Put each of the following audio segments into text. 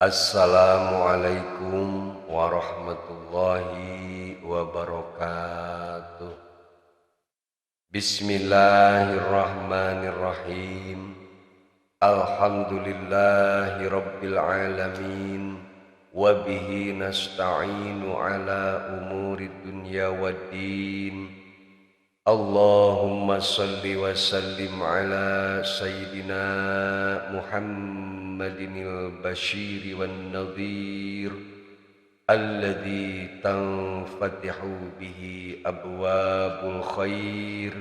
Assalamualaikum warahmatullahi wabarakatuh. Bismillahirrahmanirrahim. Alhamdulillahi rabbil alamin. Wabihi nasta'inu ala umuri dunya waddin. Allahumma salli wa sallim ala sayyidina Muhammadinil bashiri wan nadhir alladhi tanfatihu bihi abwabul khair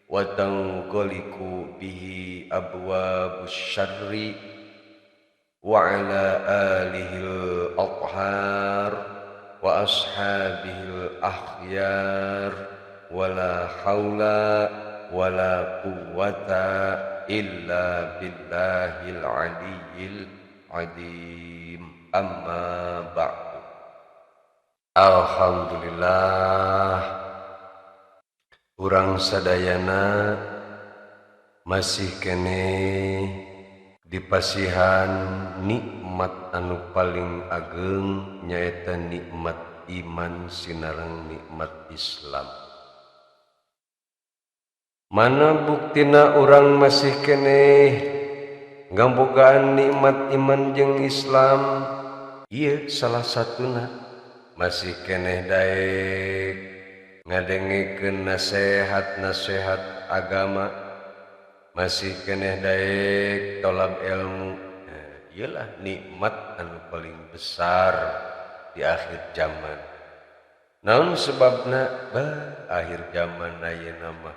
wa tanghaliqu bihi abwabus syarri wa ala alihil athhar wa ashabihil akhyar wala haula wala quwwata illa billahil aliyyil azim. Amma ba'du. Alhamdulillah, urang sadayana masih keneh dipasihan nikmat anu paling ageng, nyaeta nikmat iman sinareng nikmat Islam. Mana buktina urang masih keneh ngabogaan nikmat iman jeung Islam? Iya, salah satuna masih keneh daek ngadengekeun nasehat-nasehat agama, masih keneh daek tolab ilmu. Nah, iyalah nikmat anu paling besar di akhir zaman. Naon sebabna? Bah, akhir zaman ayeuna mah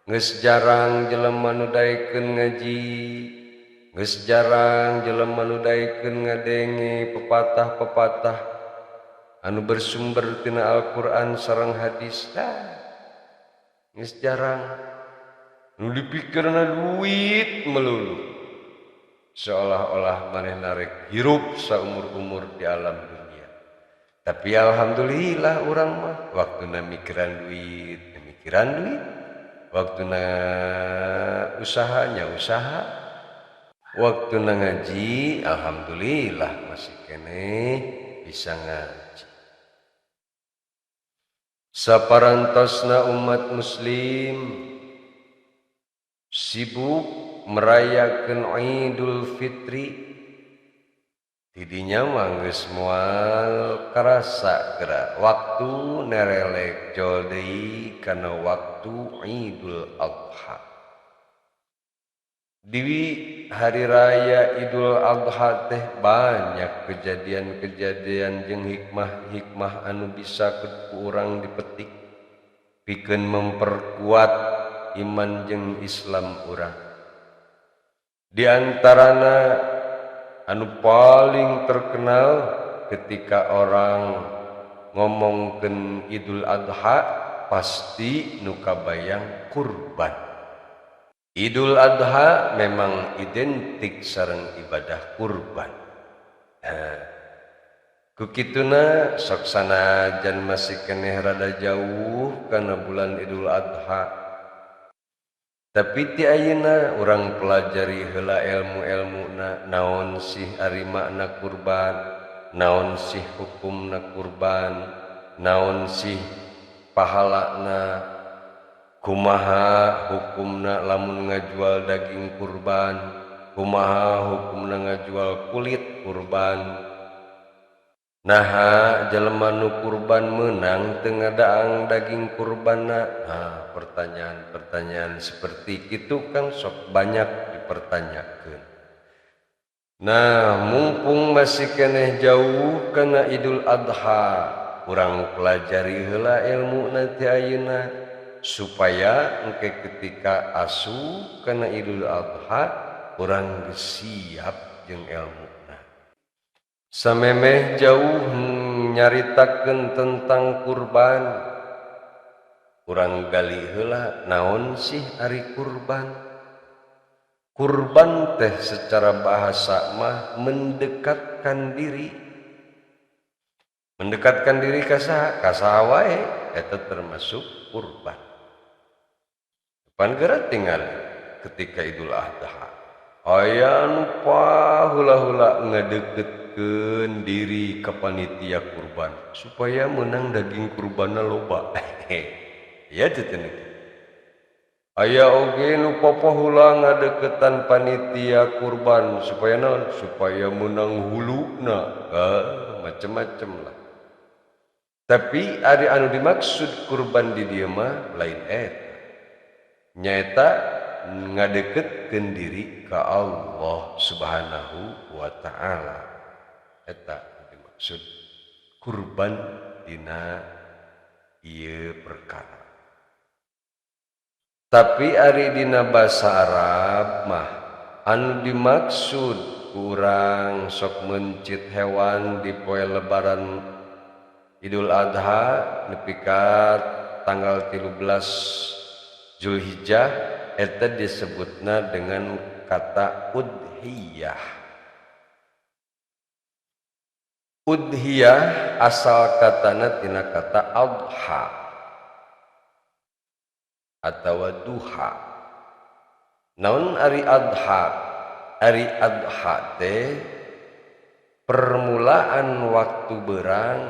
geus jarang jelema nu daekeun ngaji, geus jarang jelema nu daekeun ngadenge pepatah-pepatah anu bersumber tina Al-Qur'an sareng hadis. Dah geus jarang, nu dipikirna duit melulu, seolah-olah manehna rek hirup saumur-umur di alam dunia. Tapi alhamdulillah, urang mah waktuna mikiran duit, mikiran duit, waktuna usahanya usaha, waktuna ngaji, alhamdulillah masih keneh bisa ngaji. Saparantosna umat muslim sibuk merayakan Idul Fitri, tidinya mah geus moal karasa geura waktu nerelek jol deui kana waktu Idul Adha. Di hari raya Idul Adha teh banyak kejadian-kejadian jeung hikmah-hikmah anu bisa ku urang dipetik pikeun memperkuat iman jeung Islam urang. Di antarana anu paling terkenal, ketika orang ngomongkeun Idul Adha, pasti nu kabayang kurban. Idul Adha memang identik sareng ibadah kurban. Nah, kukituna sok sanajan masih keneh rada jauh karena bulan Idul Adha, tapi ti ayeuna urang pelajari heula ilmu-ilmuna, naon sih ari makna kurban, naon sih hukumna kurban, naon sih pahalana, kumaha hukumna lamun ngajual daging kurban, kumaha hukumna ngajual kulit kurban, naha jelema nu kurban menang teu ngadaang daging kurbanna. Nah, pertanyaan-pertanyaan seperti itu kan sok banyak dipertanyakan. Nah, mumpung masih keneh jauh kana Idul Adha, urang pelajari heula ilmu nanti ayeuna supaya engke ketika asup kana Idul Adha urang geus siap jeung ilmu. Samemeh jauh nyaritakeun tentang kurban, urang gali heula naon sih ari kurban. Kurban teh secara bahasa mah mendekatkan diri, mendekatkan diri ka saha? Ka saha wae eta termasuk kurban. Pan geura tinggal ketika Idul Adha. Aya anu pahula-hula ngadeukeutkeun diri ka panitia kurban supaya menang daging kurbanna loba. Ya teh aya oge nu papahula ngadeukeutan panitia kurban supaya naon? Supaya menang huluna. Macem-macem lah. Tapi ari anu dimaksud kurban di dieu mah lain eta. Nyaeta ngadeukeutkeun diri ka Allah Subhanahu wa ta'ala. Eta dimaksud kurban dina ieu perkara. Tapi ari dina basa Arab mah anu dimaksud kurang sok mencit hewan di poe lebaran Idul Adha nepi ka tanggal 13 Zulhijjah eta disebutna dengan kata udhiyah. Udhiyah asal katana tina kata adha atawa duha. Naon ari adha? Ari adha teh permulaan waktu berang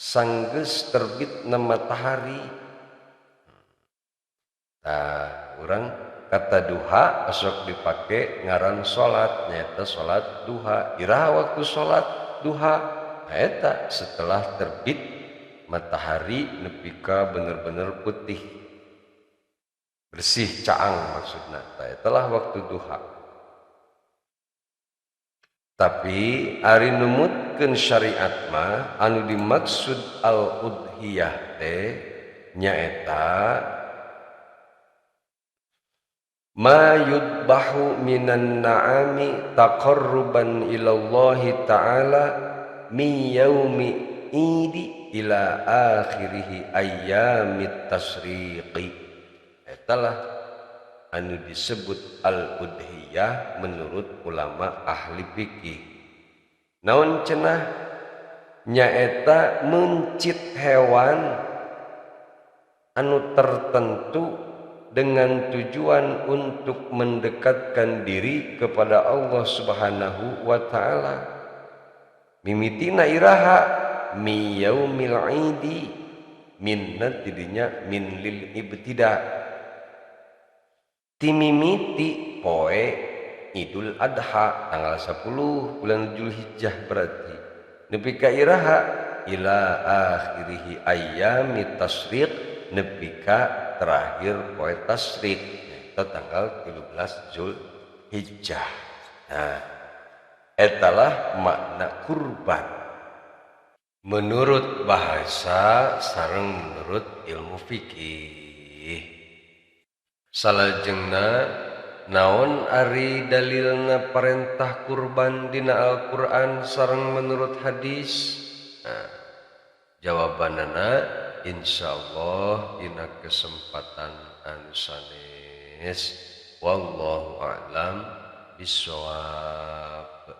sanggeus terbitna matahari. Tah, urang kata duha sok dipake ngaran salat, nyaeta salat duha. Iraha waktu salat duha eta setelah terbit matahari nepi ka bener-bener putih. Bersih caang maksudna. Tah eta lah waktu duha. Tapi ari numutkeun syariat mah anu dimaksud al-udhiyah teh nyaeta ma yudbahu minan na'ami taqarruban ilallahi ta'ala min yaumi idi ila akhirihi ayyamit tasriqi. Etalah anu disebut al-udhiyah menurut ulama ahli fikih. Naon cenah? Nyaeta mencit hewan anu tertentu dengan tujuan untuk mendekatkan diri kepada Allah Subhanahu wa ta'ala. Mimitina iraha mi yaumil idi, minna tidinya min lil ibtida. Timimiti poe Idul Adha tanggal 10 bulan Zulhijjah berarti. Nepi ka iraha ila akhirihi ayyamit tasyriq, nepi ka terakhir poe tasyrik nyaeta tanggal 13 Zulhijjah. Nah, etalah makna kurban menurut bahasa sareng menurut ilmu fikih. Salajengna naon ari dalilna parentah kurban dina Al-Qur'an sareng menurut hadis? Nah, jawabanana insyaallah dina kesempatan anu sanes. Wallahu a'lam bissawab.